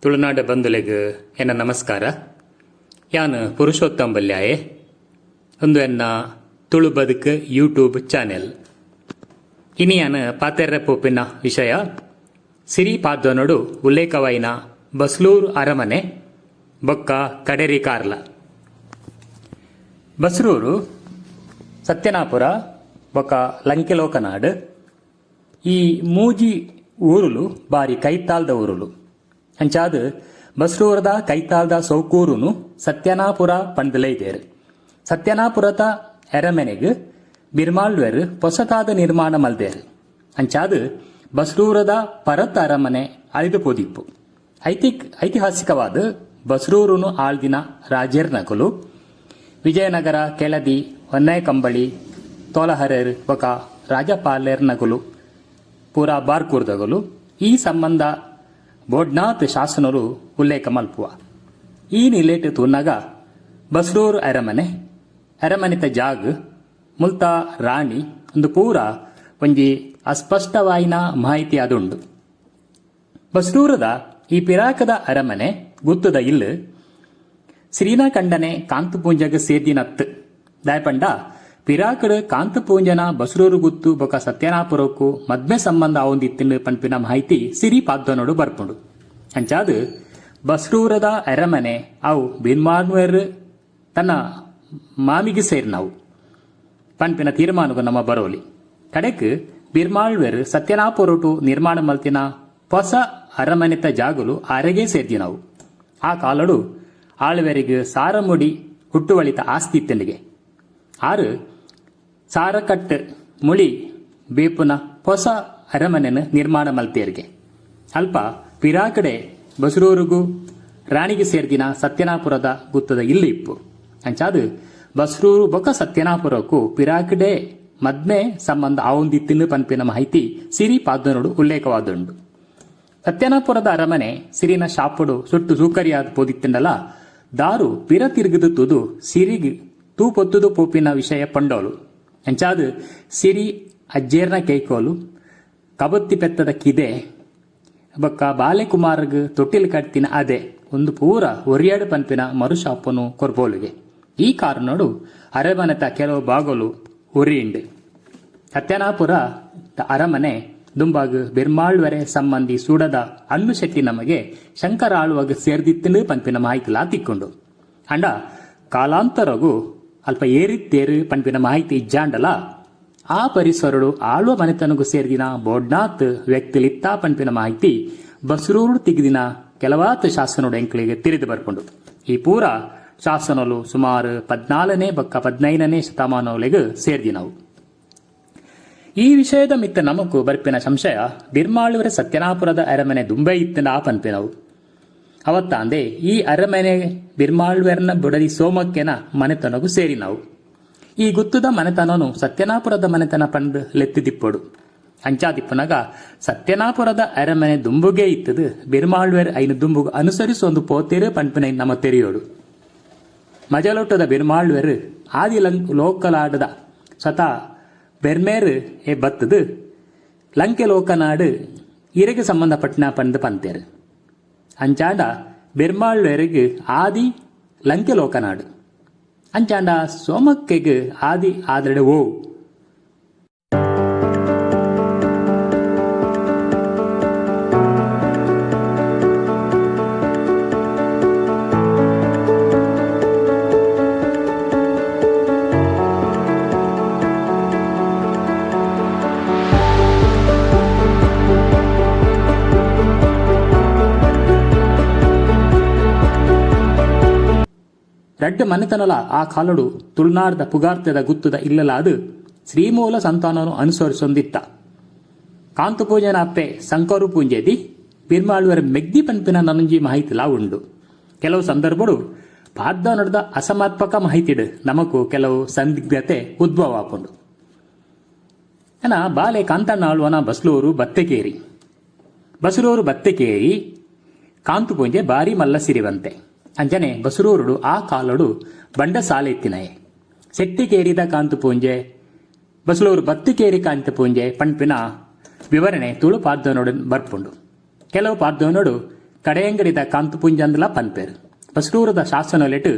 ತುಳುನಾಡ ಬಂಧುಲೆಗ್ ಎನ್ನ ನಮಸ್ಕಾರ. ಯಾನ್ ಪುರುಷೋತ್ತಮ ಬಲ್ಯಾಯೆ. ಉಂದು ಎನ್ನ ತುಳು ಬದುಕು ಯೂಟ್ಯೂಬ್ ಚಾನೆಲ್. ಇನಿ ಯಾನ್ ಪಾತೆರ್ರೆ ಪೋಪಿನ ವಿಷಯ ಸಿರಿ ಪಾದ್ದನೊಡು ಉಲ್ಲೇಖವಾಯಿನ ಬಸ್ಲೂರು ಅರಮನೆ ಬೊಕ್ಕ ಕಡೆರಿ ಕಾರ್ಲ. ಬಸ್ರೂರು, ಸತ್ಯನಾಪುರ ಬೊಕ್ಕ ಲಂಕೆಲೋಕನಾಡ್ ಈ ಮೂಜಿ ಊರುಲು ಬಾರಿ ಕೈತಾಲ್ದ ಊರುಲು. ಅಂಚಾದ್ ಬಸ್ರೂರದ ಕೈತಾಲ್ದ ಸೌಕೂರುನು ಸತ್ಯನಾಪುರ ಪಂಡ್ದ್ ಲೈದೆರ್. ಸತ್ಯನಾಪುರತ ಎರಮೆನೆಗ್ ಬಿರ್ಮಾಳ್ವೆರ್ ಪೊಸತಾದ್ ನಿರ್ಮಾಣ ಮಲ್ದೆರ್. ಅಂಚಾದ್ ಬಸ್ರೂರದ ಪರತ್ ಅರಮನೆ ಅಳಿದ್ ಪೋದಿಪ್ಪು. ಐತಿಹಾಸಿಕವಾದ್ ಬಸ್ರೂರುನು ಆಳ್ದಿನ ರಾಜೆರ್ನಕುಲು ವಿಜಯನಗರ, ಕೆಳದಿ, ಹೊನ್ನಯ ಕಂಬಳಿ, ತೋಲಹರೆರ್ ಬೊಕ ರಾಜಪಾಲೆರ್ನಕುಲು ಪೂರಾ ಬಾರ್ಕೂರ್ದಗುಲು. ಈ ಸಂಬಂಧ ಬೋಡ್ನಾಥ್ ಶಾಸನೊಲು ಉಲ್ಲೇಖ ಮಲ್ಪುವ. ಈ ನಿಲೆಟ್ ತೂನಗ ಬಸ್ರೂರು ಅರಮನೆ, ಅರಮನೆತ ಜಾಗ್, ಮುಲ್ತ ರಾಣಿ ಉಂದು ಪೂರ ಒಂಜಿ ಅಸ್ಪಷ್ಟವಾಯಿನ ಮಾಹಿತಿ ಆದುಂಡು. ಬಸ್ರೂರುದ ಈ ಪಿರಾಕದ ಅರಮನೆ ಗುತ್ತುದ ಇಲ್ಲ್ ಸಿರಿನ ಕಂಡನೆ ಕಾಂತಪೂಂಜಗ್ ಸೇರ್ದಿನತ್ತ್. ದಾಯೆ ಪಂಡ ಪಿರಾಕ್ಡ್ ಕಾಂತಪೂಂಜನ ಬಸ್ರೂರು ಗುತ್ತು ಬೊಕ ಸತ್ಯನಾಪುರೊಕ್ಕು ಮದ್ಮೆ ಸಂಬಂಧ ಆವೊಂದಿತ್ತ್ಂಡ್ ಪನ್ಪಿನ ಮಾಹಿತಿ ಸಿರಿ ಪಾದ್ದನೊಡು ಬರ್ಪುಂಡು. ಅಂಚಾದ್ ಬಸ್ರೂರದ ಅರಮನೆ ಅವು ಬಿನ್ಮಾನ್ವೆರ್ ತನ್ನ ಮಾಮಿಗ್ ಸೇರಿನವು ಪನ್ಪಿನ ತೀರ್ಮಾನೊಗು ನಮ ಬರೋಲಿ. ಕಡೆಕ್ ಬಿರ್ಮಾಳ್ವೆರ್ ಸತ್ಯನಾಪುರೊಟು ನಿರ್ಮಾಣ ಮಲ್ತಿನ ಪೊಸ ಅರಮನೆತ ಜಾಗುಲು ಆರೆಗೇ ಸೇರ್ದಿನವು. ಆ ಕಾಲೊಡು ಆಳ್ವೆರೆಗ್ ಸಾರಮುಡಿ ಹುಟ್ಟುವಳಿತ ಆಸ್ತಿ ಇತ್ತ್ಂಡ್ಗೆ. ಆರ್ ಸಾರಕಟ್ಟ್ ಮುಳಿ ಬೇಪುನ ಪೊಸ ಅರಮನೆನ್ ನಿರ್ಮಾಣ ಮಲ್ತೆರ್ಗೆ. ಅಲ್ಪ ಪಿರಾಕ್ಡೆ ಬಸ್ರೂರುಗು ರಾಣಿಗ್ ಸೇರ್ದಿನ ಸತ್ಯನಾಪುರದ ಗುತ್ತದ ಇಲ್ಲ್ ಇಪ್ಪು. ಅಂಚಾದ್ ಬಸ್ರೂರು ಬೊಕ ಸತ್ಯನಾಪುರೊಕು ಪಿರಾಕ್ಡೆ ಮದ್ಮೆ ಸಂಬಂಧ ಆವೊಂದಿತ್ತ್ಂಡ್ ಪನ್ಪಿನ ಮಾಹಿತಿ ಸಿರಿ ಪಾದ್ದನೊಡು ಉಲ್ಲೇಖವಾದುಂಡು. ಸತ್ಯನಾಪುರದ ಅರಮನೆ ಸಿರಿನ ಶಾಪೊಡು ಸುಟ್ಟು ಸೂಕರಿಯಾದ್ ಪೋದಿತ್ತ್ಂಡಲಾ ದಾರು ಪಿರ ತಿರ್ಗ್ದ್ ತೂದು ಸಿರಿಗ್ ತೂ ಪೊತ್ತುದು ಪೋಪಿನ ವಿಷಯ ಪಂಡೋಲು. ಅಂಚಾದ್ ಸಿರಿ ಅಜ್ಜೇರ್ನ ಕೈಕೋಲು, ಕಬತ್ತಿ ಪೆತ್ತದ ಕಿದೆ ಬೊಕ್ಕ ಬಾಲೆ ಕುಮಾರಗ್ ತೊಟ್ಟಿಲ್ ಕಟ್ತಿನ ಅದೆ ಉಂದು ಪೂರ ಒರಿಯಡ್ ಪನ್ಪಿನ ಮರುಶಾಪೊನು ಕೊರ್ಪೋಲುಗೆ. ಈ ಕಾರಣೊಡು ಅರಮನೆತ ಕೆಲವು ಭಾಗೊಲು ಒರಿಯಿಂಡ್. ಸತ್ಯನಾಪುರ ದ ಅರಮನೆ ದುಂಬಾಗ್ ಬೆರ್ಮಾಳ್ವೆರೆ ಸಂಬಂಧಿ ಸೂಡದ ಅಣ್ಣು ಶೆಟ್ಟಿ ನಮಗೆ ಶಂಕರಾಳುವಗ್ ಸೇರ್ದಿತ್ತ್ಂಡ್ ಪನ್ಪಿನ ಮಾಹಿತಿಲಾ ತಿಕ್ಕುಂಡು. ಆಂಡ ಕಾಲಾಂತರೊಗು ಅಲ್ಪ ಏರಿತ್ತೇರ್ ಪನ್ಪಿನ ಮಾಹಿತಿ ಇಜ್ಜಾಂಡಲಾ ಆ ಪರಿಸರೊಡು ಆಳ್ವ ಮನೆತನೊಗು ಸೇರ್ದಿನ ಬೋಡ್ನಾತ್ ವ್ಯಕ್ತಿಲಿತ್ತ ಪನ್ಪಿನ ಮಾಹಿತಿ ಬಸ್ರೂರುಡು ತಿಕ್ದಿನ ಕೆಲವಾತ್ ಶಾಸನೊಡು ಎಂಕ್ಲೆಗ್ ತೆರಿದ್ ಬರ್ಪುಂಡು. ಈ ಪೂರ ಶಾಸನೊಲು ಸುಮಾರ್ ಪದ್ನಾಲನೇ ಬೊಕ್ಕ ಪದ್ನೈನನೇ ಶತಮಾನೊಲೆಗ್ ಸೇರ್ದಿನವು. ಈ ವಿಷಯದ ಮಿತ್ತ್ ನಮಕ್ ಬರ್ಪಿನ ಸಂಶಯ ಬಿರ್ಮಾಳುವೆರೆ ಸತ್ಯನಾಪುರದ ಅರಮನೆ ದುಂಬೇ ಇತ್ತ್ಂಡಾ ಪನ್ಪಿನವು. ಅವತ್ತಾಂದೆ ಈ ಅರಮನೆ ಬಿರ್ಮಾಳ್ವೆರ್ನ ಬೊಡದಿ ಸೋಮಕ್ಕೆನ ಮನೆತನೊಗು ಸೇರಿನವು. ಈ ಗುತ್ತುದ ಮನೆತನೊನು ಸತ್ಯನಾಪುರದ ಮನೆತನ ಪಂದ್ ಲೆತ್ತಿದಿಪ್ಪೊಡು. ಅಂಚಾದಿಪ್ಪುನಗ ಸತ್ಯನಾಪುರದ ಅರಮನೆ ದುಂಬುಗೇ ಇತ್ತುದ್ ಬಿರ್ಮಾಳ್ವೆರ್ ಐನ್ ದುಂಬುಗು ಅನುಸರಿಸೊಂದು ಪೋತೆರ್ ಪನ್ಪಿನೈನ್ ನಮ ತೆರಿಯೊಡು. ಮಜಲೊಟ್ಟುದ ಬಿರ್ಮಾಳ್ವೆರ್ ಆದಿ ಲೋಕಲಾಡುದ ಸ್ವತಃ ಬೆರ್ಮೆರ್ ಎ ಬತ್ತುದ್ ಲಂಕೆ ಲೋಕನಾಡು ಇರೆಗ್ ಸಂಬಂಧಪಟ್ಟಿನ ಪಂದ್ ಪಂತೆರ್. ಅಂಚಾಂಡ ಬೆರ್ಮಾಳ್ವೆರೆಗ್ ಆದಿ ಲಂಕೆ ಲೋಕನಾಡು. ಅಂಚಾಂಡ ಸೋಮಕ್ಕೆಗ್ ಆದಿ ಆದ್ರಡೆ ಓವು? ರಡ್ಡ್ ಮನೆತನಲ ಆ ಕಾಲೊಡು ತುಳುನಾಡ್ದ ಪುಗಾರ್ತೆದ ಗುತ್ತುದ ಇಲ್ಲಲಾದ್ ಶ್ರೀಮೂಲ ಸಂತಾನೊನು ಅನುಸರಿಸೊಂದಿತ್ತ. ಕಾಂತುಪೂಂಜನ ಅಪ್ಪೆ ಸಂಕರು ಪೂಂಜೆದಿ ಬಿರ್ಮಾಳ್ವೆರ್ ಮೆಗ್ದಿ ಪನ್ಪಿನ ನನೊಂಜಿ ಮಾಹಿತಿಲಾ ಉಂಡು. ಕೆಲವು ಸಂದರ್ಭೊಡು ಪಾಡ್ದನೊದ ಅಸಮರ್ಪಕ ಮಾಹಿತಿಡ್ ನಮಕ್ ಕೆಲವು ಸಂದಿಗ್ಧತೆ ಉದ್ಭವ ಆಪುಂಡು. ನನ ಬಾಲೆ ಕಾಂತಣ್ಣ ಆಳ್ವನ ಬಸ್ಲೂರು ಬತ್ತೆಕೇರಿ. ಬಸ್ರೂರು ಬತ್ತೆಕೇರಿ ಕಾಂತುಪೂಂಜೆ ಬಾರಿ ಮಲ್ಲ ಸಿರಿವಂತೆ. ಅಂಚನೆ ಬಸ್ರೂರುಡು ಆ ಕಾಲೊಡು ಬಂಡ ಸಾಲೆ ಇತ್ತಿನಯೆ. ಸೆಟ್ಟಿಕೇರಿದ ಕಾಂತುಪೂಂಜೆ, ಬಸ್ಲೂರು ಬತ್ತಿಕೇರಿ ಕಾಂತುಪೂಂಜೆ ಪನ್ಪಿನ ವಿವರಣೆ ತುಳು ಪಾಡ್ದನೊಡು ಬರ್ಪುಂಡು. ಕೆಲವು ಪಾಡ್ದನೊಡು ಕಡೆಯಂಗಡಿದ ಕಾಂತುಪುಂಜಂದ್ಲ ಪನ್ಪೆರ್. ಬಸ್ರೂರದ ಶಾಸನೊಲೆಟ್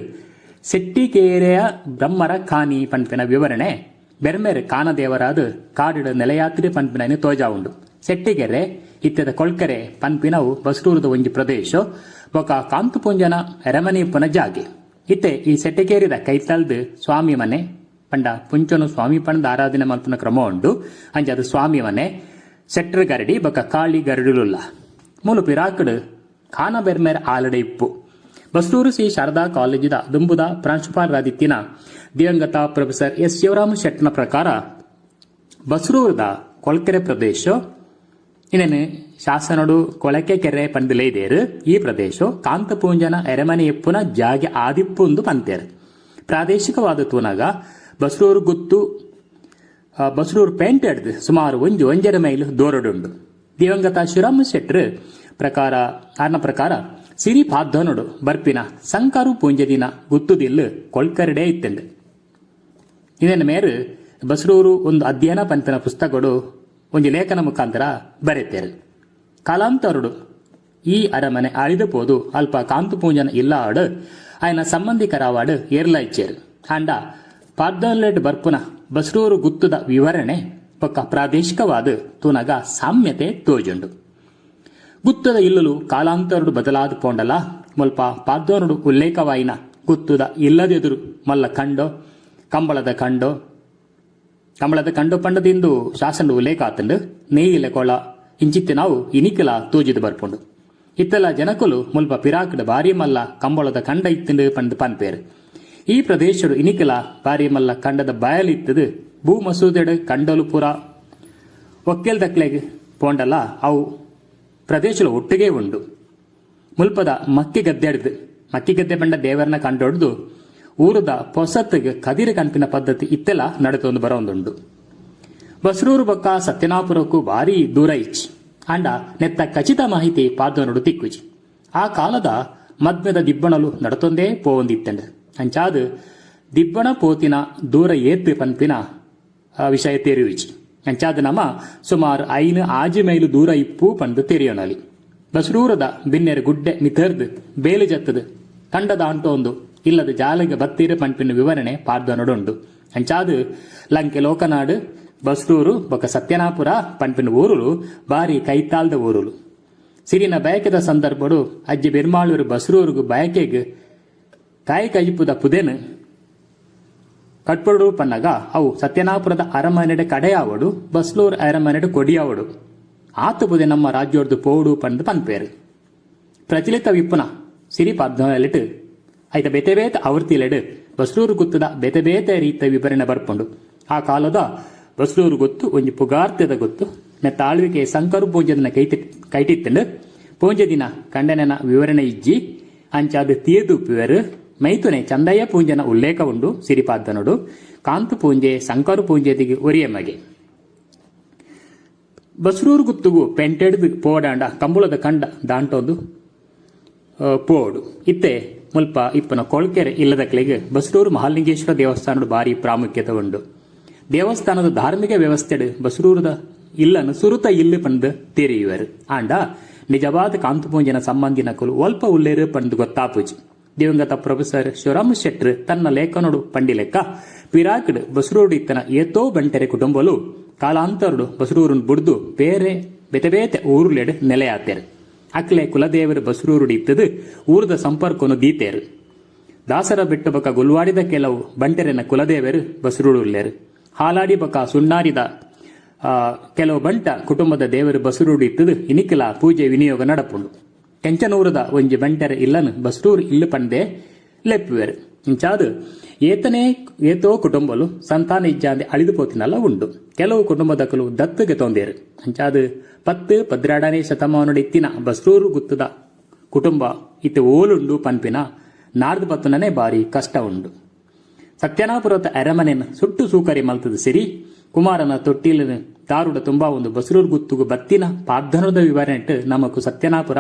ಸೆಟ್ಟಿಕೇರೆಯ ಬ್ರಹ್ಮರ ಕಾನಿ ಪನ್ಪಿನ ವಿವರಣೆ ಬೆರ್ಮೆರ್ ಕಾನದೇವರಾದ್ ಕಾಡುಡ್ ನೆಲೆಯಾತ್ರಿ ಪನ್ಪಿನೈನ್ ತೋಜಾವುಂಡು. ಸೆಟ್ಟಿಗೆರೆ, ಇತ್ತೆದ ಕೊಳ್ಕೆರೆ ಪನ್ಪಿನವು ಬಸ್ರೂರುದ ಒಂಜಿ ಪ್ರದೇಶೊ ಬೊಕ ಕಾಂತುಪುಂಜನ ಅರಮನೆ ಇಪ್ಪುನ ಜಾಗೆ. ಇತ್ತೆ ಈ ಸೆಟ್ಟಿಕೇರಿದ ಕೈತಲ್ದ್ ಸ್ವಾಮಿ ಮನೆ ಪಂಡ ಪುಂಚೊನು ಸ್ವಾಮಿ ಪಂದ್ ಆರಾಧನೆ ಮಲ್ಪುನ ಕ್ರಮ ಉಂಡು. ಅಂಚಾದ್ ಸ್ವಾಮಿ ಮನೆ, ಸೆಟ್ರ್ ಗರಡಿ ಬೊಕ ಕಾಳಿ ಗರಡಿಲುಲ್ಲ. ಮೂಲು ಪಿರಾಕ್ಡ್ ಕಾನ ಬೆರ್ಮೆರ್ ಆಲಡೆ ಇಪ್ಪು. ಬಸ್ರೂರು ಶ್ರೀ ಶಾರದಾ ಕಾಲೇಜಿದ ದುಂಬುದ ಪ್ರಾಂಶುಪಾಲರಾದಿತ್ತಿನ ದಿವಂಗತ ಪ್ರೊಫೆಸರ್ ಎಸ್ ಶಿವರಾಮ ಶೆಟ್ನ ಪ್ರಕಾರ ಬಸ್ರೂರುದ ಕೊಳ್ಕೆರೆ ಪ್ರದೇಶೊ ಇಂದೆನ್ ಶಾಸನೊಡು ಕೊಳಕೆ ಕೆರೆ ಪಂದ್ ಲೈದೆರ್. ಈ ಪ್ರದೇಶೊ ಕಾಂತಪೂಂಜನ ಅರಮನೆ ಇಪ್ಪುನ ಜಾಗೆ ಆದಿಪ್ಪುಂದು ಪಂತೆರ್. ಪ್ರಾದೇಶಿಕವಾದ್ ತೂನಗ ಬಸ್ರೂರು ಗುತ್ತು ಬಸ್ರೂರು ಪೇಂಟೆಡ್ದ್ ಸುಮಾರು ಒಂಜಿ ಒಂಜರೆ ಮೈಲ್ ದೂರಡುಂಡು. ದಿವಂಗತ ಶಿವರಾಮ ಶೆಟ್ರ್ ಪ್ರಕಾರ ಆರ್ನ ಪ್ರಕಾರ ಸಿರಿ ಪಾದ್ದನೊಡು ಬರ್ಪಿನ ಸಂಕಾರು ಪೂಂಜೆದಿನ ಗುತ್ತುದಿಲ್ಲ್ ಕೊಳ್ಕರೆಡೇ ಇತ್ತ್ಂಡ್. ಇಂದೆನ್ ಮೇರ್ ಬಸ್ರೂರು ಒಂದು ಅಧ್ಯಯನ ಪನ್ಪಿನ ಪುಸ್ತಕೊಡು ಒಂಜಿ ಲೇಖನ ಮುಖಾಂತರ ಬರೆತೆರ್. ಕಾಲಾಂತರೊಡು ಈ ಅರಮನೆ ಅಳಿದ್ ಪೋದು ಅಲ್ಪ ಕಾಂತುಪೂಂಜನ ಇಲ್ಲಾಡ್ ಆಯನ ಸಂಬಂಧಿಕರಾವಾಡ್ ಏರ್ಲ ಇಜ್ಜೆರ್. ಆಂಡ ಪಾದ್ದನೊಲೆಡ್ ಬರ್ಪುನ ಬಸ್ರೂರು ಗುತ್ತುದ ವಿವರಣೆ ಬೊಕ್ಕ ಪ್ರಾದೇಶಿಕವಾದ್ ತೂನಗ ಸಾಮ್ಯತೆ ತೋಜುಂಡು. ಗುತ್ತದ ಇಲ್ಲುಲು ಕಾಲಾಂತರೊಡು ಬದಲಾದ್ ಪೋಂಡಲಾ ಮುಲ್ಪ ಪಾದ್ದನೊಡು ಉಲ್ಲೇಖವಾಯಿನ ಗುತ್ತುದ ಇಲ್ಲದೆದುರು ಮಲ್ಲ ಕಂಡೊ, ಕಂಬಳದ ಕಂಡೊ, ಕಂಬಳದ ಕಂಡೊ ಪಂಡದ್ ಇಂದು ಶಾಸನಡ್ ಉಲ್ಲೇಖ ಆತ್ಂಡ್, ನೇಯಿಲೆ ಕೊಳ ಇಂಚಿತ್ತಿನವು ಇನಿಕ್ಲ ತೋಜಿದ್ ಬರ್ಪುಂಡು. ಇತ್ತೆಲ ಜನಕುಲು ಮುಲ್ಪ ಪಿರಾಕ್ಡ್ ಬಾರಿ ಮಲ್ಲ ಕಂಬಳದ ಕಂಡ ಇತ್ತ್ಂಡ್ ಪಂದ್ ಪನ್ಪೆರ್. ಈ ಪ್ರದೇಶೊಡು ಇನಿಕ್ಲ ಬಾರಿ ಮಲ್ಲ ಕಂಡದ ಬಯಲ್ ಇತ್ತ್ದ್ ಭೂ ಮಸೂದೆಡ್ ಕಂಡೊಲು ಪೂರ ಒಕ್ಕೆಲ್ದಕ್ಲೆಗ್ ಪೋಂಡಲ ಅವು ಪ್ರದೇಶೊಲು ಒಟ್ಟುಗೇ ಉಂಡು. ಮುಲ್ಪದ ಮಕ್ಕಿ ಗದ್ದೆಡ್ದ್, ಮಕ್ಕಿ ಗದ್ದೆ ಪಂಡ ದೇವರ್ನ ಕಂಡೊಡ್ದು ಊರುದ ಪೊಸತ್ಗ್ ಕದಿರು ಕನ್ಪಿನ ಪದ್ಧತಿ ಇತ್ತೆಲ ನಡತೊಂದು ಬರೊಂದುಂಡು. ಬಸ್ರೂರು ಬೊಕ್ಕ ಸತ್ಯನಾಪುರಕ್ಕೂ ಬಾರಿ ದೂರ ಇಜ್ಜಿ. ಆಂಡ ನೆತ್ತ ಖಚಿತ ಮಾಹಿತಿ ಪಾದ್ದನೊಡು ತಿಕ್ಕುಜಿ. ಆ ಕಾಲದ ಮದ್ಮೆದ ದಿಬ್ಬಣಲು ನಡತೊಂದೇ ಪೋವೊಂದಿತ್ತ್ಂಡ್. ಅಂಚಾದ್ ದಿಬ್ಬಣ ಪೋತಿನ ದೂರ ಏತ್ ಪನ್ಪಿನ ವಿಷಯ ತೆರಿಯುಜಿ. ಅಂಚಾದ್ ನಮ ಸುಮಾರ್ ಐನ್ ಆಜಿ ಮೈಲು ದೂರ ಇಪ್ಪು ಪಂದ್ ತೆರಿಯೊನೊಲಿ. ಬಸ್ರೂರದ ಬಿನ್ನೆರ್ ಗುಡ್ಡೆ ಮಿತರ್ದ್ ಬೇಲಿ ಜತ್ತ್ದ್ ಕಂಡ ದಾಂಟೊಂದು ಇಲ್ಲದ ಜಾಲಗ್ ಬತ್ತೆರ್ ಪನ್ಪಿನ ವಿವರಣೆ ಪಾಡ್ದನೊಡುಂಡು. ಅಂಚಾದ್ ಲಂಕೆ ಲೋಕನಾಡು, ಬಸ್ರೂರು ಬೊಕ್ಕ ಸತ್ಯನಾಪುರ ಪನ್ಪಿನ ಊರುಲು ಬಾರಿ ಕೈತಾಲ್ದ ಊರುಲು. ಸಿರಿನ ಬಯಕೆದ ಸಂದರ್ಭೊಡು ಅಜ್ಜಿ ಬಿರ್ಮಾಳೂರು ಬಸ್ರೂರುಗು ಬಯಕೆಗ್ ಕಾಯಿ ಕಜಿಪುದ ಪುದೆನ್ ಕಟ್ಪೊಡು ಪನ್ನಗ ಅವು ಸತ್ಯನಾಪುರದ ಅರಮನೆಡ್ ಕಡೆಯಾವೊಡು, ಬಸ್ಲೂರು ಅರಮನೆಡ್ ಕೊಡಿಯಾವೊಡು. ಆತ್ ಪುದೆ ನಮ್ಮ ರಾಜ್ಯೊಡ್ದು ಪೋವೊಡು ಪಂದ್ ಪನ್ಪೆರ್. ಪ್ರಚಲಿತವಿಪ್ಪುನ ಸಿರಿ ಪದ್ಮಲೆಟ್ ಐತ ಬೇತೆ ಬೇತೆ ಆವೃತ್ತಿಲೆಡ್ ಬಸ್ರೂರು ಗುತ್ತುದ ಬೇತೆ ಬೇತೆ ರೀತ ವಿವರಣೆ ಬರ್ಪುಂಡು. ಆ ಕಾಲದ ಬಸ್ರೂರು ಗುತ್ತು ಒಂಜಿ ಪುಗಾರ್ತೆದ ಗುತ್ತು. ನೆತ್ತ ಆಳ್ವಿಕೆ ಸಂಕರು ಪೂಂಜೆದಿನ ಕೈತಿ ಕೈಟಿತ್ತ್ಂಡ್. ಪೂಂಜೆದಿನ ಕಂಡನೆನ ವಿವರಣೆ ಇಜ್ಜಿ. ಅಂಚಾದ್ ತೀರ್ದ್ ಉಪ್ಪುವೆರ್. ಮೈತುನೆ ಚಂದಯ್ಯ ಪೂಂಜನ ಉಲ್ಲೇಖ ಉಂಡು ಸಿರಿಪಾದ್ದನೊಡು. ಕಾಂತು ಪೂಂಜೆ ಸಂಕರು ಪೂಂಜೆದಿಗ್ ಒರಿಯೆ ಮಗೆ. ಬಸ್ರೂರು ಗುತ್ತುಗು ಪೆಂಟೆಡ್ದ್ ಪೋವಡಾಂಡ ಕಂಬುಳದ ಕಂಡ ದಾಂಟೊಂದು ಪೋವೊಡು. ಇತ್ತೆ ಮುಲ್ಪ ಇಪ್ಪುನ ಕೊಳ್ಕೆರೆ ಇಲ್ಲದಕ್ಲೆಗ್ ಬಸ್ರೂರು ಮಹಾಲಿಂಗೇಶ್ವರ ದೇವಸ್ಥಾನಡ್ ಬಾರಿ ಪ್ರಾಮುಖ್ಯತೆ ಉಂಡು. ದೇವಸ್ಥಾನದ ಧಾರ್ಮಿಕ ವ್ಯವಸ್ಥೆಡ್ ಬಸ್ರೂರುದ ಇಲ್ಲನ್ ಸುರುತ ಇಲ್ಲ್ ಪಂದ್ ತೆರಿಯುವೆರ್. ಆಂಡ ನಿಜವಾದ್ ಕಾಂತುಪೂಂಜನ ಸಂಬಂಧಿನಕುಲು ಒಲ್ಪ ಉಲ್ಲೆರ್ ಪಂದ್ ಗೊತ್ತಾಪುಜಿ. ದಿವಂಗತ ಪ್ರೊಫೆಸರ್ ಶಿವರಾಮ ಶೆಟ್ರ್ ತನ್ನ ಲೇಖನೊಡು ಪಂಡಿಲೆಕ್ಕ ಪಿರಾಕ್ಡ್ ಬಸ್ರೂರುಡು ಇತ್ತಿನ ಏತೋ ಬಂಟೆರೆ ಕುಟುಂಬೊಲು ಕಾಲಾಂತರೊಡು ಬಸ್ರೂರುನ್ ಬುಡ್ದು ಬೇರೆ ಬೇತೆ ಬೇತೆ ಊರುಲೆಡ್ ನೆಲೆಯಾತೆರ್. ಅಕ್ಲೆ ಕುಲದೇವೆರ್ ಬಸ್ರೂರುಡು ಇತ್ತುದ್ ಊರುದ ಸಂಪರ್ಕೊನು ದೀತೆರ್. ದಾಸರ ಬೆಟ್ಟು ಬೊಕ ಗುಲ್ವಾಡಿದ ಕೆಲವು ಬಂಟೆರೆನ ಕುಲದೇವೆರ್ ಬಸ್ರೂರುಡು ಉಲ್ಲೆರ್. ಹಾಲಾಡಿ ಬೊಕ ಸುಣ್ಣಾರಿದ ಕೆಲವು ಬಂಟ ಕುಟುಂಬದ ದೇವೆರ್ ಬಸ್ರೂರುಡು ಇತ್ತುದ್ ಇನಿಕ್ಲಾ ಪೂಜೆ ವಿನಿಯೋಗ ನಡಪುಂಡು. ಕೆಂಚನೂರುದ ಒಂಜಿ ಬಂಟೆರೆ ಇಲ್ಲನ್ ಬಸ್ರೂರು ಇಲ್ಲ್ ಪಂದೇ ಲೆಪ್ಪುವೆರ್. ಇಂಚಾದ್ ಏತನೇ ಏತೋ ಕುಟುಂಬೊಲು ಸಂತಾನ ಇಜ್ಜಾಂದೆ ಅಳಿದ್ ಪೋತಿನಲ ಉಂಡು. ಕೆಲವು ಕುಟುಂಬದಕುಲು ದತ್ತು ಗೆತೊಂದೆರ್. ಅಂಚಾದ್ ಪತ್ತ್ ಪದ್ರಾಡನೇ ಶತಮಾನೊಡು ಇತ್ತಿನ ಬಸ್ರೂರು ಗುತ್ತುದ ಕುಟುಂಬ ಇತ್ತೆ ಓಲುಂಡು ಪನ್ಪಿನ ನಾಡ್ದ್ ಪತ್ತುನನೇ ಬಾರಿ ಕಷ್ಟ ಉಂಡು. ಸತ್ಯನಾಪುರತ ಅರಮನೆನ್ ಸುಟ್ಟು ಸೂಕರಿ ಮಲ್ತ್ದ್ ಸಿರಿ ಕುಮಾರನ ತೊಟ್ಟಿಲ್ನ್ ದಾರುಡ ತುಂಬಾವೊಂದು ಬಸ್ರೂರು ಗುತ್ತುಗು ಬತ್ತಿನ ಪಾಡ್ದನೊದ ವಿವರಣೆಟ್ ನಮಕ್ ಸತ್ಯನಾಪುರ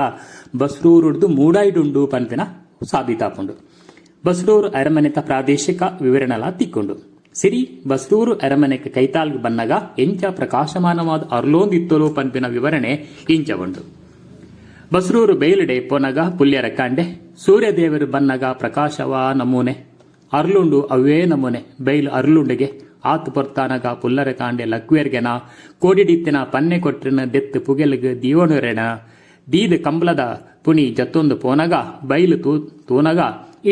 ಬಸ್ರೂರುಡ್ದು ಮೂಡಾಯಿಡುಂಡು ಪನ್ಪಿನ ಸಾಬೀತಾಪುಂಡು. ಬಸ್ರೂರು ಅರಮನೆತ ಪ್ರಾದೇಶಿಕ ವಿವರಣೆಲಾ ತಿಕ್ಕುಂಡು. ಸಿರಿ ಬಸ್ರೂರು ಅರಮನೆಕ್ ಕೈತಾಲ್ಗ್ ಬನ್ನಗ ಎಂಚ ಪ್ರಕಾಶಮಾನವಾದ್ ಅರ್ಲೋಂದಿತ್ತೊಲು ಪನ್ಪಿನ ವಿವರಣೆ ಇಂಚ ಉಂಡು. Basrur ಬೈಲುಡೆ ಪೋನಗ ಪುಲ್ಯರ ಕಾಂಡೆ ಸೂರ್ಯದೇವರು ಬನ್ನಗ ಪ್ರಕಾಶವ ನಮೂನೆ ಅರ್ಲುಂಡು ಅವೇ ನಮೂನೆ ಬೈಲು ಅರ್ಲುಂಡುಗೆ ಆತ್ ಪೊರ್ತಾನಗ ಪುಲ್ಲರ ಕಾಂಡೆ ಲಕ್ವೇರ್ಗೆನ ಕೋಡಿಡಿತ್ತಿನ ಪನ್ನೆ ಕೊಟ್ರಿನ ದೆತ್ತು ಪುಗೆಲುಗು ದೀವಣುರೆನ ದೀದ್ ಕಂಬ್ಲದ ಪುಣಿ ಜತ್ತೊಂದು ಪೋನಗ ಬೈಲು ತೂನಗ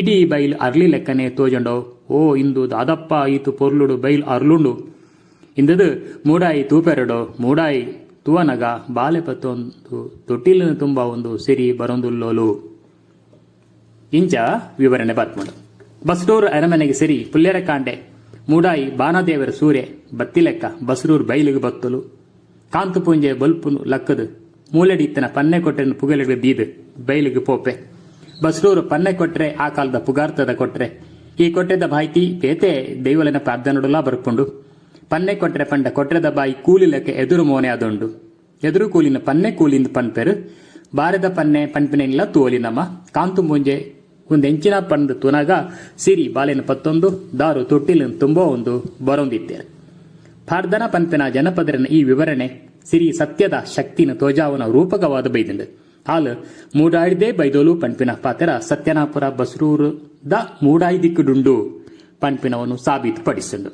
ಇಡೀ ಬೈಲು ಅರ್ಲಿ ಲೆಕ್ಕನೆ ತೋಜಂಡೋ ಓ ಇಂದು ದಾದಪ್ಪ ಈತು ಪೊರ್ಲುಡು ಬೈಲು ಅರ್ಲುಂಡು ಇಂದದು ಮೂಡಾಯಿ ತೂಪೆರಡೋ ಮೂಡಾಯಿ ತೂವನಗ ಬಾಲೆ ಪತ್ತೊಂದು ತೊಟ್ಟಿಲಿನ ತುಂಬ ಒಂದು ಸಿರಿ ಬರೊಂದುಲ್ಲೋಲು ಇಂಚ ವಿವರಣೆ ಬರ್ಪುಂಡು. ಬಸ್ರೂರು ಅರಮನೆಗೆ ಸಿರಿ ಪುಲ್ಯರ ಕಾಂಡೆ ಮೂಡಾಯಿ ಬಾನದೇವರ ಸೂರ್ಯ ಬತ್ತಿಲೆಕ್ಕ ಬಸ್ರೂರು ಬೈಲಿಗೆ ಬತ್ತಲು ಕಾಂತುಪೂಂಜೆ ಬಲ್ಪುನು ಲಕ್ಕದು ಮೂಲೆಡಿತ್ತನ ಪನ್ನೆ ಕೊಟ್ಟೆನ ಪುಗಲಿಗೆ ದೀದು ಬೈಲಿಗೆ ಪೋಪೆ. ಬಸ್ರೂರು ಪನ್ನೆ ಕೊಟ್ರೆ ಆ ಕಾಲದ ಪುಗಾರ್ತದ ಕೊಟ್ರೆ. ಈ ಕೊಟ್ಟೆದ ಮಾಹಿತಿ ಬೇತೆ ದೈವಲನ ಪ್ರಾರ್ಥನೆಡುಲಾ ಬರ್ಪುಂಡು. ಪನ್ನೆ ಕೊಟ್ರೆ ಪಂಡ ಕೊಟ್ರೆದ ಬಾಯಿ ಕೂಲಿ ಲೆಕ್ಕ ಎದುರು ಮೋನೆ ಅದೊಂಡು ಎದುರು ಕೂಲಿನ ಪನ್ನೆ ಕೂಲಿಂದ ಪನ್ಪೆರು ಬಾರದ ಪನ್ನೆ ಪನ್ಪಿನೆಲ್ಲ ತೋಲಿ ನಮ್ಮ ಕಾಂತು ಮುಂಜೆ ಒಂದೆಂಚಿನ ಪಂದು ತುನಗ ಸಿರಿ ಬಾಲೆನ ಪತ್ತೊಂದು ದಾರು ತೊಟ್ಟಿಲಿನ ತುಂಬೋ ಒಂದು ಬರೊಂದಿತ್ತೇರು. ಪಾರ್ದನ ಪನ್ಪಿನ ಜನಪದರನ ಈ ವಿವರಣೆ ಸಿರಿ ಸತ್ಯದ ಶಕ್ತಿನ ತೋಜಾವನ ರೂಪಕವಾದ ಬೈದಿಂಡು. ಹಾಲು ಮೂಡಾಡಿದೇ ಬೈದೋಲು ಪನ್ಪಿನ ಪಾತ್ರ ಸತ್ಯನಾಪುರ ಬಸ್ರೂರು the ಮೂಡಾಯಿ ದಿಕ್ಕುಡುಂಡು ಪನ್ಪಿನವನು ಸಾಬೀತುಪಡಿಸುಂಡು.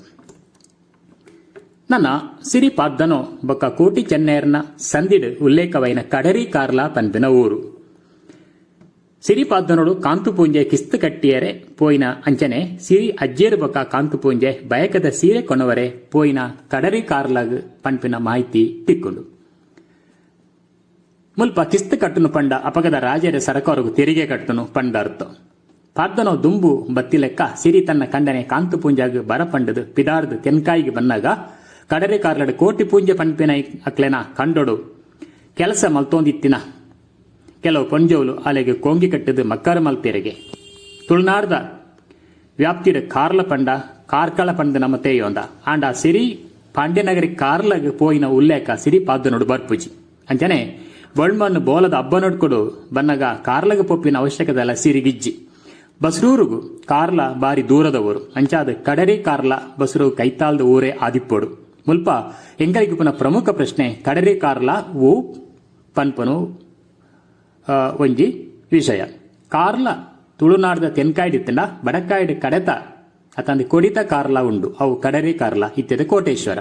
ನನ್ನ ಸಿರಿ ಪಾದ್ದನೋ ಬೊಕ್ಕ ಕೋಟಿ ಚೆನ್ನೇರ್ನ ಸಂದಿಡು ಉಲ್ಲೇಖವೈನ ಕಡರಿ ಕಾರ್ಲಾ ಪನ್ಪಿನ ಊರು. ಸಿರಿಪಾದ್ದನೋಡು ಕಾಂತುಪೂಂಜೆ ಕಿಸ್ತು ಕಟ್ಟಿಯರೆ ಪೋಯಿನ ಅಂಚನೆ ಸಿರಿ ಅಜ್ಜೇರು ಬೊಕ್ಕ ಕಾಂತುಪೂಂಜೆ ಬಯಕದ ಸೀರೆ ಕೊನವರೆ ಪೋಯಿನ ಕಡರಿ ಕಾರ್ಲಾಗ್ ಪನ್ಪಿನ ಮಾಹಿತಿ ತಿಕ್ಕುಂಡು. ಮುಲ್ಪ ಕಿಸ್ತು ಕಟ್ಟುನು ಪಂಡ ಅಪಗದ ರಾಜರ ಸರಕಾರಗು ತೆರಿಗೆ ಕಟ್ಟುನು ಪಂಡ ಅರ್ಥ. ಪಾರ್ದನೋ ದುಂಬು ಬತ್ತಿಲೆಕ್ಕ ಸಿರಿ ತನ್ನ ಕಂಡನೆ ಕಾಂತು ಪೂಂಜಾಗ್ ಬರ ಪಂಡದು ಪಿದಾರ್ದು ತೆನ್ಕಾಯಿಗೆ ಬನ್ನಾಗ ಕಡರೆ ಕಾರ್ಲಡ್ ಕೋಟಿ ಪೂಂಜೆ ಪನ್ಪಿನ ಅಕ್ಲೆನ ಕಂಡೊಡು ಕೆಲಸ ಮಲ್ತೋಂದಿತ್ತಿನ ಕೆಲವು ಪೊಂಜೋಲು ಅಲೆಗೆ ಕೋಂಗಿ ಕಟ್ಟದು ಮಕ್ಕರ ಮಲ್ತೆರೆಗೆ. ತುಳುನಾಡ್ದ ವ್ಯಾಪ್ತಿಡ್ ಕಾರ್ಲ ಪಂಡ ಕಾರ್ಕಳ ಪಂಡ ನಮ್ಮ ತೇಯೋಂದ ಆಂಡ ಸಿರಿ ಪಾಂಡ್ಯನಗರಿ ಕಾರ್ಲಗ್ ಪೋಯಿನ ಉಲ್ಲೇಖ ಸಿರಿ ಪಾದನೋಡು ಬರ್ಪುಜಿ. ಅಂಚನೆ ಬೊಳ್ಮನ್ನು ಬೋಲದ ಅಬ್ಬನೊಡ್ಕೊಡು ಬನ್ನಗ ಕಾರ್ಲಗ್ ಪೊಪ್ಪಿನ ಅವಶ್ಯಕತೆಲ್ಲ ಸಿರಿಗಿಜ್ಜಿ. ಬಸ್ರೂರುಗು ಕಾರ್ಲ ಬಾರಿ ದೂರದವರು ಅಂಚಾದ ಕಡರಿ ಕಾರ್ಲ ಬಸ್ರೂರು ಕೈತಾಲ್ದ ಊರೇ ಆದಿಪ್ಪೋಡು. ಮುಲ್ಪ ಎಂಕಲಿಗೆ ಪ್ರಮುಖ ಪ್ರಶ್ನೆ ಕಡರಿ ಕಾರ್ಲ ಓ ಪನ್ಪನು ಒಂಜಿ ವಿಷಯ. ಕಾರ್ಲ ತುಳುನಾಡ್ದ ತೆನ್ಕಾಯ್ಡಿತ್ತಂಡ ಬಡಕಾಯ್ಡು ಕಡೆತ ಅತಂದು ಕೊಡಿತ ಕಾರ್ಲ ಉಂಡು, ಅವು ಕಡರಿ ಕಾರ್ಲ ಇತ್ಯದ ಕೋಟೇಶ್ವರ.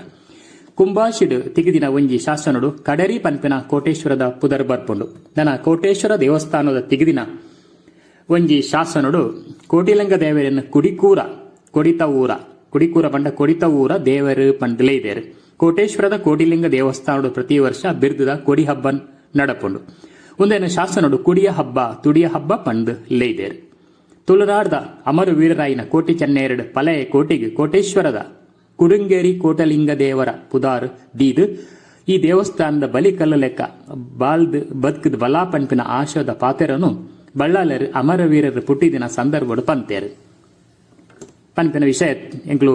ಕುಂಬಾಶಿಡು ತಿಗಿದಿನ ಒಂಜಿ ಶಾಸನಡು ಕಡರಿ ಪನ್ಪಿನ ಕೋಟೇಶ್ವರದ ಪುದರ್ ಬರ್ಪುಂಡು. ನನ ಕೋಟೇಶ್ವರ ದೇವಸ್ಥಾನದ ತಿಗಿದಿನ ಒಂಜಿ ಶಾಸನಡು ಕೋಟಿಲಿಂಗ ದೇವರನ್ನು ಕುಡಿಕೂರ ಕೊಡಿತ ಊರ ಕುಡಿಕೂರ ಪಂಡ ಕೊಡಿತ ಊರ ದೇವರು ಪಂಡಲೇ ಇದೇರು. ಕೋಟೇಶ್ವರದ ಕೋಟಿಲಿಂಗ ದೇವಸ್ಥಾನಡು ಪ್ರತಿ ವರ್ಷ ಬಿರ್ದದ ಕೊಡಿ ಹಬ್ಬ ನಡಪುಂಡು. ಒಂದೇನು ಶಾಸನಡು ಕುಡಿಯ ಹಬ್ಬ ತುಡಿಯ ಹಬ್ಬ ಪಂಡ್ ಲೇಯ್ದೇರು. ತುಳುನಾಡ್ದ ಅಮರು ವೀರರಾಯಿನ ಕೋಟಿ ಚೆನ್ನೇರಡು ಪಲೆಯ ಕೋಟಿಗೆ ಕೋಟೇಶ್ವರದ ಕುಡುಂಗೇರಿ ಕೋಟಲಿಂಗ ದೇವರ ಪುದಾರ್ ದೀದ್ ಈ ದೇವಸ್ಥಾನದ ಬಲಿ ಕಲ್ಲು ಲೆಕ್ಕ ಬಾಲ್ದ್ ಬದುಕದ ಬಲಾ ಪನ್ಪಿನ ಆಶಯದ ಪಾತೆರನು ಬಳ್ಳಾಲರು ಅಮರವೀರರು ಪುಟ್ಟಿದಿನ ಸಂದರ್ಭಡು ಪಂತೇರು ಪನ್ಪಿನ ವಿಷಯ ಎಂಕ್ಲು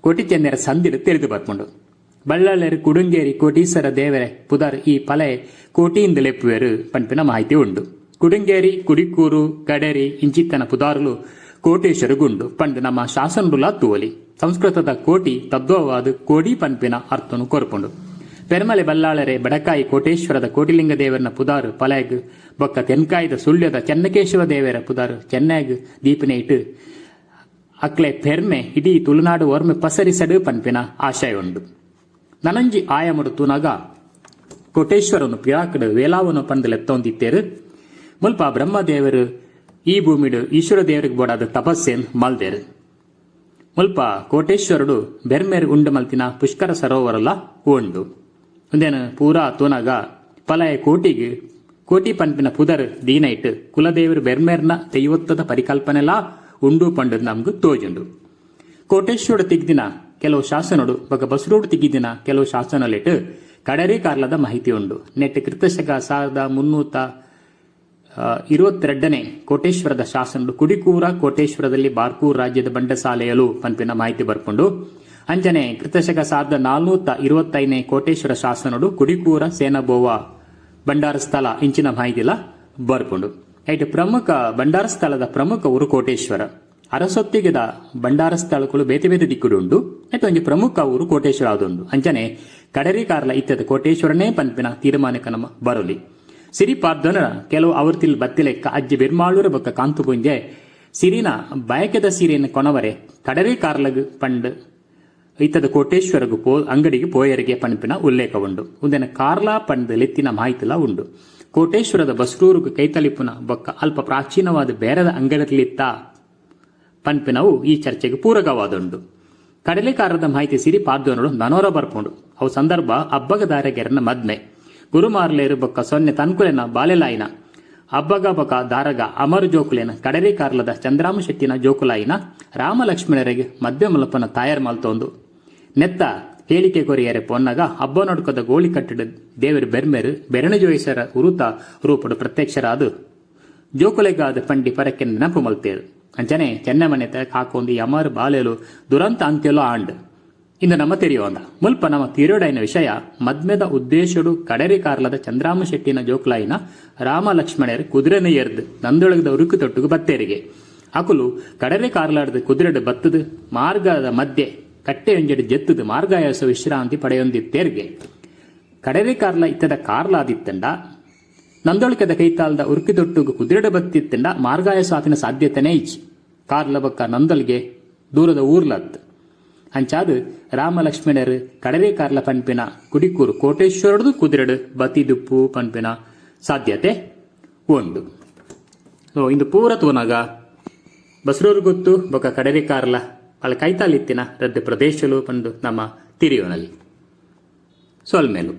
ಕೋಟಿ ಚೆನ್ನೇರ ಸಂದಿಡು ತಿಳಿದು ಬರ್ಪುಂಡು. ಬಳ್ಳಾಲರು ಕುಡುಂಗೇರಿ ಕೋಟೀಸರ ದೇವರೆ ಪುದರ್ ಈ ಪಲೆ ಕೋಟಿಯಿಂದ ಲೆಪ್ಪುವೆರು ಪನ್ಪಿನ ಮಾಹಿತಿ ಉಂಡು. ಕುಡುಂಗೇರಿ ಕುಡಿಕೂರು ಕಡರಿ ಇಂಚಿತ್ತನ ಪುದಾರುಲು ಕೋಟೇಶ್ವರಗುಂಡು ಪಂಡ್ ನಮ್ಮ ಶಾಸನಡುಲ ತೂವಲಿ. ಸಂಸ್ಕೃತದ ಕೋಟಿ ತದ್ಭವವಾದ ಕೋಡಿ ಪನ್ಪಿನ ಅರ್ಥನು ಕೊರ್ಪುಂಡು. ಪೆರ್ಮಲೆ ಬಲ್ಲಾಳರೆ ಬಡಕಾಯಿ ಕೋಟೇಶ್ವರದ ಕೋಟಿಲಿಂಗ ದೇವರನ ಪುದಾರು ಪಲೆಗ್ ಬೊಕ್ಕ ತೆನ್ಕಾಯ್ದ ಸುಳ್ಯದ ಚೆನ್ನಕೇಶವ ದೇವರ ಪುದಾರು ಚೆನ್ನೈಗ್ ದೀಪನೆ ಇಟ್ಟು ಅಕ್ಲೆ ಪೆರ್ಮೆ ಇಡೀ ತುಳುನಾಡು ಒರ್ಮೆ ಪಸರಿಸಡು ಪನ್ಪಿನ ಆಶಯ ಉಂಡು. ನನಂಜಿ ಆಯಮಡು ತೂನಾಗ ಕೋಟೇಶ್ವರನು ಪಿರಾಕಡು ವೇಲಾವನು ಪಂದ್ ಲೆತ್ತೊಂದಿತ್ತೇರು. ಮುಲ್ಪ ಬ್ರಹ್ಮದೇವರು ಈ ಭೂಮಿಡು ಈಶ್ವರ ದೇವರಿಗೆ ಬೋಡಾದ ತಪಸ್ಸೇನ್ ಮಲ್ದೇರು. ಮುಲ್ಪ ಕೋಟೇಶ್ವರುಡು ಬೆರ್ಮೆರ್ ಉಂಡು ಮಲ್ತಿನ ಪುಷ್ಕರ ಸರೋವರಲ ಉಂಡು. ಒಂದೇನು ಪೂರಾ ತೂನಾಗ ಪಲಯ ಕೋಟಿಗೆ ಕೋಟಿ ಪನ್ಪಿನ ಪುದರ್ ದೀನೈಟ್ ಕುಲದೇವರು ಬೆರ್ಮೆರ್ನ ದೈವತ್ವದ ಪರಿಕಲ್ಪನೆಲಾ ಉಂಡು ಪಂಡದ್ ನಮ್ಗೆ ತೋಜುಂಡು. ಕೋಟೇಶ್ವರ ತಿಗ್ದಿನ ಕೆಲವು ಶಾಸನಡು ಬೊಕ ಬಸ್ರೂಡು ತಿಗ್ಗಿದಿನ ಕೆಲವು ಶಾಸನಲೆಟ್ ಕಡರಿ ಕಾರ್ಲದ ಮಾಹಿತಿ ಉಂಡು. ನೆಟ್ ಕೃತಶಕ 1322ನೇ ಕೋಟೇಶ್ವರದ ಶಾಸನಡು ಕುಡಿಕೂರ ಕೋಟೇಶ್ವರದಲ್ಲಿ ಬಾರ್ಕೂರ್ ರಾಜ್ಯದ ಬಂಡಸಾಲೆಯಲು ಪನ್ಪಿನ ಮಾಹಿತಿ ಬರ್ಪುಂಡು. ಅಂಚನೆ ಕೃತಶಕ 1425ನೇ ಕೋಟೇಶ್ವರ ಶಾಸನಡು ಕುಡಿಕೂರ ಸೇನಬೋವ ಬಂಡಾರ ಸ್ಥಳ ಇಂಚಿನ ಮಾಹಿತಿಲ ಬರ್ಪುಂಡು. ಐಟ್ ಪ್ರಮುಖ ಬಂಡಾರ ಸ್ಥಳದ ಪ್ರಮುಖ ಊರು ಕೋಟೇಶ್ವರ. ಅರಸೊತ್ತಿಗೆದ ಬಂಡಾರ ಸ್ಥಳಗಳು ಬೇತೆ ಬೇತೆ ದಿಕ್ಕುಡು ಉಂಡು. ಐಟ್ ಒಂಜಿ ಪ್ರಮುಖ ಊರು ಕೋಟೇಶ್ವರ ಆದುಂಡು. ಅಂಚನೆ ಕಡರಿ ಕಾರ್ಲ ಇತ್ತದ ಕೋಟೇಶ್ವರನೇ ಪನ್ಪಿನ ತೀರ್ಮಾನಕ್ಕೆ ನಮ್ಮ ಬರಲಿ. ಸಿರಿ ಪಾರ್ದನ ಕೆಲವು ಆವೃತ್ತಿಲ್ ಬತ್ತಿಲೆಕ್ಕ ಅಜ್ಜಿ ಬಿರ್ಮಾಳೂರು ಬೊಕ್ಕ ಕಾಂತುಪುಂಜೆ ಸಿರಿನ ಬಯಕೆದ ಸೀರೆಯನ್ನು ಕೊಣವರೆ ಕಡರಿ ಕಾರ್ಲಗ್ ಪಂಡ್ ಇತ್ತದ ಕೋಟೇಶ್ವರಗ್ ಪೋ ಅಂಗಡಿಗೆ ಪೋಯರಿಗೆ ಪನ್ಪಿನ ಉಲ್ಲೇಖ ಉಂಡು. ಉಂದೆನ ಕಾರ್ಲಾ ಪಂಡ್ ಲೆತ್ತಿನ ಮಾಹಿತಿಲ ಉಂಡು. ಕೋಟೇಶ್ವರದ ಬಸ್ರೂರುಗು ಕೈತಲಿಪುನ ಬೊಕ್ಕ ಅಲ್ಪ ಪ್ರಾಚೀನವಾದ ಬೇರದ ಅಂಗಡಿಲಿತ್ತ ಪನ್ಪಿನವು ಈ ಚರ್ಚೆಗೆ ಪೂರಕವಾದುಂಡು. ಕಡಲೆಕಾರದ ಮಾಹಿತಿ ಸಿರಿ ಪಾಡ್ದನೊಡು ನನೋರ ಬರ್ಪುಂಡು. ಅವು ಸಂದರ್ಭ ಅಬ್ಬಗದಾರಗೆರನ ಮದ್ಮೆ. ಗುರುಮಾರ್ಲೇರು ಬೊಕ್ಕ ಸೊನ್ನೆ ತನ್ಕುಲೆನ ಬಾಲೆಲಾಯಿನ ಅಬ್ಬಗ ಬೊಕ ದಾರಗ ಅಮರು ಜೋಕುಲೆನ ಕಡರಿ ಕಾರ್ಲದ ಚಂದ್ರಾಮ ಶೆಟ್ಟಿನ ಜೋಕುಲಾಯಿನ ರಾಮ ಲಕ್ಷ್ಮಣರಿಗೆ ಮದ್ವೆ ಮಲ್ಪನ ತಯಾರ್ ಮಲ್ತೊಂದು ನೆತ್ತ ಹೇಳಿಕೆ ಕೊರಿಯರೆ ಪೊನ್ನಗ ಅಬ್ಬನೊಡ್ಕದ ಗೋಳಿ ಕಟ್ಟಡ ದೇವರು ಬೆರ್ಮೆರು ಬೆರಣೆ ಜೋಯಿಸರ ಉರುತ ರೂಪಡು ಪ್ರತ್ಯಕ್ಷರಾದ ಜೋಕುಲೆಗಾದ ಪಂಡಿ ಪರಕ್ಕೆ ನೆನಪು ಮಲ್ತೇರು. ಅಂಚನೆ ಚೆನ್ನಮನೆ ಕಾಕೊಂದು ಯಮರ್ ಬಾಲೆಲು ದುರಂತ ಅಂತ್ಯಲು ಆಂಡ್ ಇಂದು ನಮ್ಮ ತೆರಿಯೋಂದ. ಮುಲ್ಪ ನಮ್ಮ ತೀರೋಡೈನ ವಿಷಯ ಮದ್ಮೆದ ಉದ್ದೇಶಡು ಕಡರಿ ಕಾರ್ಲದ ಚಂದ್ರಾಮ ಶೆಟ್ಟಿನ ಜೋಕ್ಲಾಯಿನ ರಾಮ ಲಕ್ಷ್ಮಣರು ಕುದುರೆನ ಎರ್ದು ನಂದೊಳಗದ ಉರುಕು ತೊಟ್ಟುಗು ಬತ್ತೇರಿಗೆ. ಅಕುಲು ಕಡರಿ ಕಾರ್ಲಾಡ್ದು ಕುದುರೆಡು ಬತ್ತದು ಮಾರ್ಗದ ಮಧ್ಯೆ ಕಟ್ಟೆಯೊಂಜೆಡು ಜೆತ್ತದು ಮಾರ್ಗಾಯಾಸ ವಿಶ್ರಾಂತಿ ಪಡೆಯೊಂದಿತ್ತೇರ್ಗೆ. ಕಡರಿ ಕಾರ್ಲ ಇತ್ತದ ಕಾರ್ಲಾದಿತ್ತಂಡ ನಂದೊಳಕದ ಕೈತಾಲ್ದ ಉರುಕಿ ತೊಟ್ಟುಗು ಕುದುರೆಡು ಬತ್ತಿತ್ತಂಡ ಮಾರ್ಗಾಯಸ ಆಪಿನ ಸಾಧ್ಯತೆನೇ ಇಚ್ಚಿ. ಕಾರ್ಲ ಬಕ್ಕ ನಂದಲ್ಗೆ ದೂರದ ಊರ್ಲತ್. ಅಂಚಾದ್ ರಾಮ ಲಕ್ಷ್ಮಣರು ಕಡವೆ ಕಾರ್ಲ ಪನ್ಪಿನ ಕುಡಿಕೂರು ಕೋಟೇಶ್ವರದು ಕುದುರೆಡು ಬತಿದುಪ್ಪು ಪನ್ಪಿನ ಸಾಧ್ಯತೆ ಉಂಡು. ಸೊ ಇಂದು ಪೂರ ತೂನಗ ಬಸ್ರೂರು ಗೊತ್ತು ಬೊಕ ಕಡವೆ ಕಾರ್ಲ ಅಲ್ಲ ಕೈತಾಲಿತ್ತಿನ ರದ್ದು ಪ್ರದೇಶಲು ಪಂದು ನಮ್ಮ ತಿರಿಯೋನಲ್ಲಿ. ಸೊಲ್ಮೆಲು.